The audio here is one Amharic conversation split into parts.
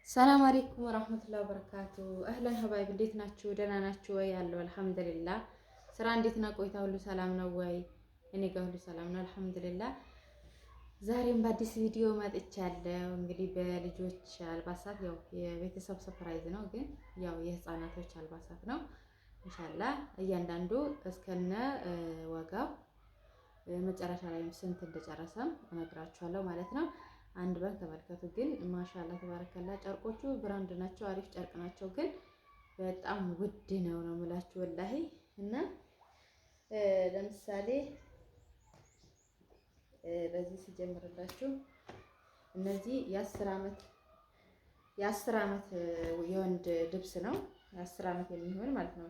ሰላም አለይኩም ወራህመቱላሂ ወበረካቱ። أهلا حبايب እንዴት ናችሁ? ደህና ናችሁ ወይ? ያለው አልሐምዱሊላህ። ስራ እንዴት ነው? ቆይታ ሁሉ ሰላም ነው ወይ? እኔ ጋር ሁሉ ሰላም ነው አልሐምዱሊላህ። ዛሬም በአዲስ ቪዲዮ መጥቻለሁ። እንግዲህ በልጆች አልባሳት ያው የቤተሰብ surprise ነው፣ ግን ያው የህፃናቶች አልባሳት ነው። ኢንሻአላህ እያንዳንዱ እስከነ ዋጋው መጨረሻ ላይ ስንት እንደጨረሰም እነግራችኋለሁ ማለት ነው። አንድ ባንክ ተመልከቱ። ግን ማሻላ ተባረከላ ጨርቆቹ brand ናቸው፣ አሪፍ ጨርቅ ናቸው። ግን በጣም ውድ ነው ነው የምላችሁ ወላሂ። እና ለምሳሌ በዚህ ሲጀምርላችሁ እነዚህ የ10 ዓመት የወንድ ልብስ ነው። የ10 ዓመት የሚሆን ማለት ነው።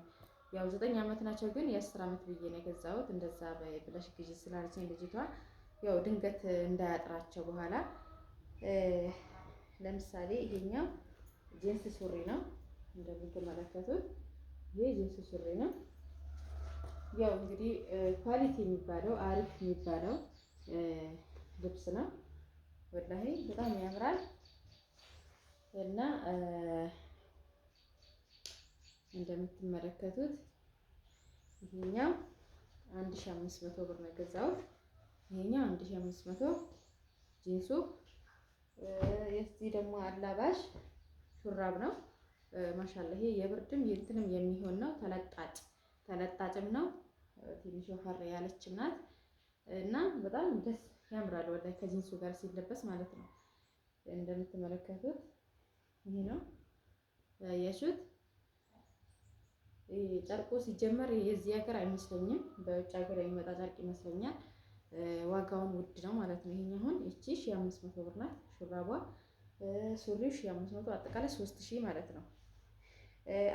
ያው 9 ዓመት ናቸው፣ ግን የ10 ዓመት ብዬ ነው የገዛሁት። እንደዛ ብለሽ ግዢ ስላለችኝ ልጅቷ ያው ድንገት እንዳያጥራቸው በኋላ። ለምሳሌ ይሄኛው ጂንስ ሱሪ ነው እንደምትመለከቱት፣ ይሄ ጂንስ ሱሪ ነው። ያው እንግዲህ quality የሚባለው አሪፍ የሚባለው ልብስ ነው። ወላሂ በጣም ያምራል እና እንደምትመለከቱት ይሄኛው 1500 ብር ነው የገዛሁት። ይሄኛው 1500 ጂንሱ። የዚህ ደግሞ አላባሽ ሹራብ ነው። ማሻላ ይሄ የብርድም የእንትንም የሚሆን ነው። ተለጣጭ ተለጣጭም ነው። ትንሽ ወፈር ያለችም ናት እና በጣም ደስ ያምራል። ወላሂ ከጂንሱ ጋር ሲለበስ ማለት ነው። እንደምትመለከቱት ይሄ ነው ያያችሁት። ጨርቁ ሲጀመር የዚህ ሀገር አይመስለኝም፣ በውጭ ሀገር የሚመጣ ጨርቅ ይመስለኛል። ዋጋውን ውድ ነው ማለት ነው። ይሄኛው አሁን እቺ 1500 ብር ናት ሹራቧ፣ ሱሪው 1500፣ አጠቃላይ 3000 ማለት ነው።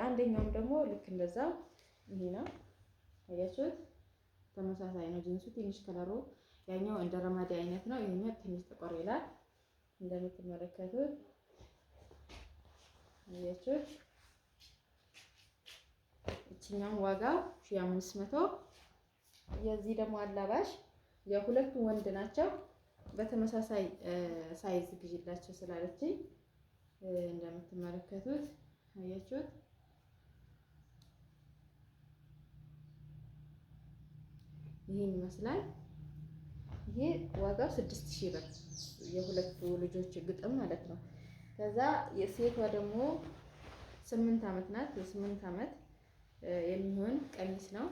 አንደኛውም ደግሞ ልክ እንደዛው ይሄ ነው። አያችሁት? ተመሳሳይ ነው። ጂንሱ ትንሽ ከለሩ ያኛው እንደ ረማዲ አይነት ነው። ይሄኛው ትንሽ ጠቆር ይላል። እንደምትመለከቱት አያችሁት? እችኛውን ዋጋው 1500። የዚህ ደግሞ አላባሽ የሁለቱም ወንድ ናቸው። በተመሳሳይ size ግዢላቸው ስላለችኝ እንደምትመለከቱት አያችሁት። ይህን ይመስላል። ይሄ ዋጋው 6000 ብር የሁለቱ ልጆች ግጥም ማለት ነው። ከዛ የሴቷ ደግሞ 8 ዓመት ናት። የ8 ዓመት የሚሆን ቀሚስ ነው።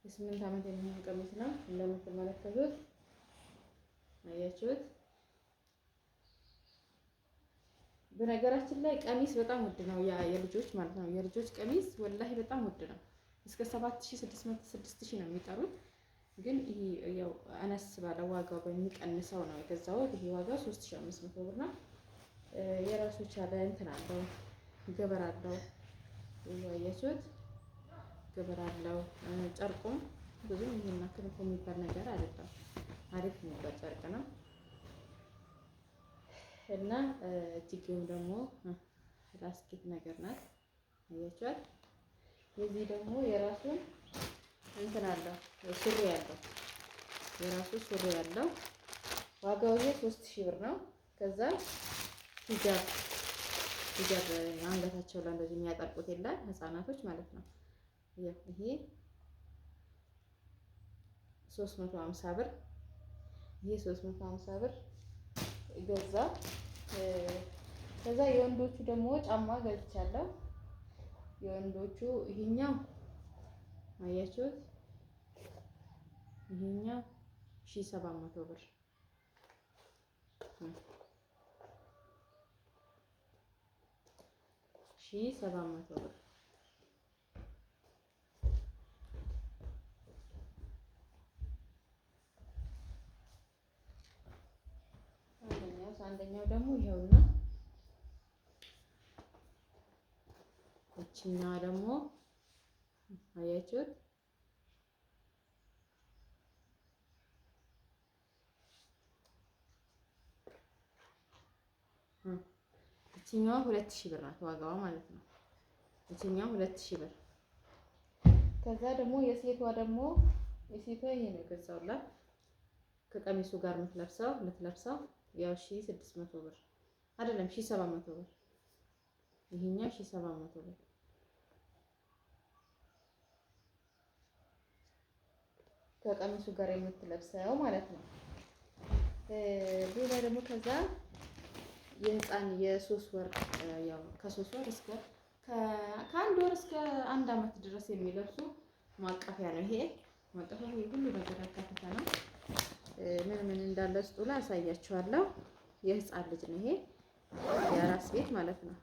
የ8 ዓመት የሚሆን ቀሚስ ነው። እንደምትመለከቱት አያችሁት። በነገራችን ላይ ቀሚስ በጣም ውድ ነው። ያ የልጆች ማለት ነው። የልጆች ቀሚስ ወላሂ በጣም ውድ ነው። እስከ 7600 6000 ነው የሚጠሩት። ግን ይሄ ያው አነስ ባለ ዋጋው በሚቀንሰው ነው የገዛሁት። ይሄ ዋጋው 3500 ብር ነው። የራሱ ቻለ እንትን አለው፣ ገበር አለው። አያችሁት፣ ገበር አለው። ጨርቁም ብዙም ይሄን ያክል እኮ የሚባል ነገር አይደለም። አሪፍ የሚባል ጨርቅ ነው እና እጅጌውም ደግሞ ላስቲክ ነገር ናት። አያችኋት። የዚህ ደግሞ የራሱን እንትን አለው፣ ሱሪ ያለው፣ የራሱ ሱሪ ያለው ዋጋው ይሄ 3000 ብር ነው። ከዛ ሂጃብ ሂጃብ አንገታቸው ላይ እንደዚህ የሚያጠልቁት የለ ህፃናቶች ማለት ነው። ይሄ 350 ብር፣ ይሄ 350 ብር ገዛ። ከዛ የወንዶቹ ደግሞ ጫማ ገዝቻለሁ። የወንዶቹ ይሄኛው አያችሁት፣ ይሄኛው 1700 ብር፣ 1700 ብር። አንደኛው ደግሞ ይሄውና፣ እችኛዋ ደግሞ አያችሁት። እችኛዋ 2000 ብር ናት ዋጋዋ ማለት ነው። እችኛዋ 2000 ብር። ከዛ ደግሞ የሴቷ ደግሞ የሴቷ ይሄ ነው የገዛሁላት ከቀሚሱ ጋር የምትለብሰው ያው 1600 ብር። አይደለም 1700 ብር። ይሄኛው 1700 ብር። ከቀሚሱ ጋር የምትለብሰው ማለት ነው። ሌላ ደግሞ ከዛ የህፃን የ3 ወር፣ ያው ከ3 ወር እስከ ከ1 ወር እስከ 1 አመት ድረስ የሚለብሱ ማቀፊያ ነው። ይሄ ማቀፊያ ሁሉ ነገር ያካተተ ነው። ምን ምን እንዳለ ውስጡ ላይ አሳያችኋለሁ። የህፃን ልጅ ነው ይሄ፣ የአራስ ቤት ማለት ነው።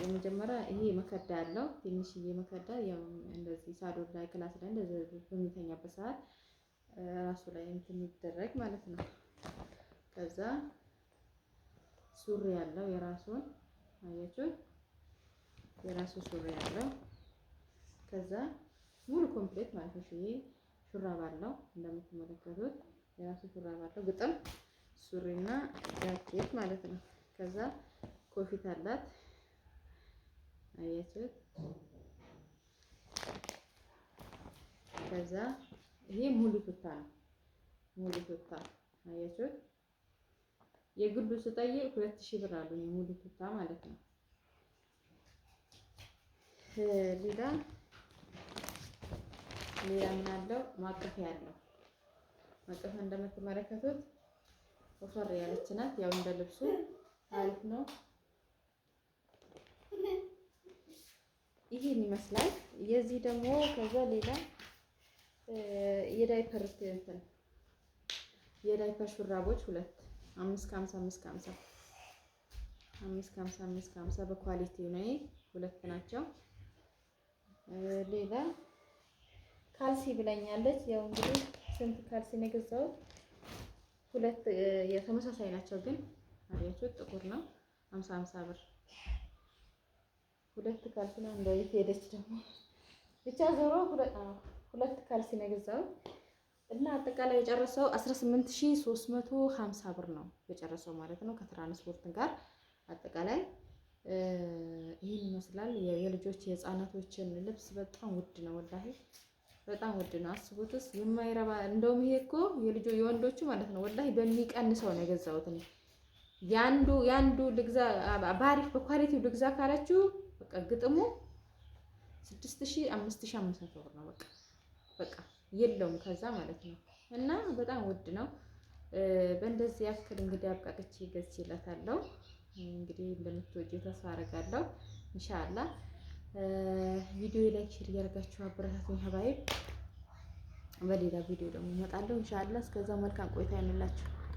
የመጀመሪያ ይሄ መከዳ ያለው፣ ትንሽዬ መከዳ፣ ያው እንደዚህ ሳሎን ላይ፣ class ላይ እንደዚህ በሚተኛበት ሰዓት ራሱ ላይ እንትን የሚደረግ ማለት ነው። ከዛ ሱሪ ያለው የራሱን፣ አያችሁት? የራሱ ሱሪ ያለው፣ ከዛ ሙሉ complete ማለት ነው። ይሄ ሹራብ አለው፣ እንደምትመለከቱት የራሱ ሹራብ አለው፣ ግጥም ሱሪና ጃኬት ማለት ነው። ከዛ ኮፊት አላት፣ አያችሁት? ከዛ ይሄ ሙሉ ቱታ ነው። ሙሉ ቱታ፣ አያችሁት? የግሉ ስጠይቅ 2000 ብር አሉኝ፣ ሙሉ ቱታ ማለት ነው። ሌላ ሌላ ምን አለው? ማቀፊያ አለው። ማቀፊያ እንደምትመለከቱት ወፈር ያለች ናት። ያው እንደ ልብሱ አሪፍ ነው። ይሄን ይመስላል። የዚህ ደግሞ ከዛ ሌላ የዳይፐር እንትን የዳይፐር ሹራቦች ሁለት 5.50፣ 5.50፣ 5.50፣ 5.50፣ በ quality ነው። ሁለት ናቸው። ሌላ ካልሲ ብላኛለች። ያው እንግዲህ ስንት ካልሲ ነው የገዛሁት? ሁለት የተመሳሳይ ናቸው ግን አያችሁት፣ ጥቁር ነው። 50 50 ብር ሁለት ካልሲ ነው። እንደው የት ሄደች ደግሞ? ብቻ ዞሮ ሁለት ካልሲ ነው የገዛሁት እና አጠቃላይ የጨረሰው 18350 ብር ነው የጨረሰው ማለት ነው፣ ከትራንስፖርት ጋር አጠቃላይ ይህን ይመስላል። የልጆች የህፃናቶችን ልብስ በጣም ውድ ነው፣ ወላሂ በጣም ውድ ነው። አስቡትስ የማይረባ፣ እንደውም ይሄ እኮ የልጆ የወንዶቹ ማለት ነው፣ ወላሂ በሚቀንሰው ነው የገዛሁት እኔ። ያንዱ ያንዱ ልግዛ፣ በአሪፍ በ quality ው ልግዛ ካላችሁ በቃ ግጥሙ 6000፣ 5500 ብር ነው። በቃ በቃ የለውም ከዛ ማለት ነው። እና በጣም ውድ ነው። በእንደዚህ ያክል እንግዲህ አብቃቅቼ ገዝቼላታለሁ። እንግዲህ እንደምትወጂው ተስፋ አደርጋለሁ። ኢንሻአላህ ቪዲዮ like፣ share እያደረጋችሁ አበረታቱኝ ሀባይብ። በሌላ ቪዲዮ ደግሞ እመጣለሁ ኢንሻአላህ። እስከዛው መልካም ቆይታ ይሁንላችሁ።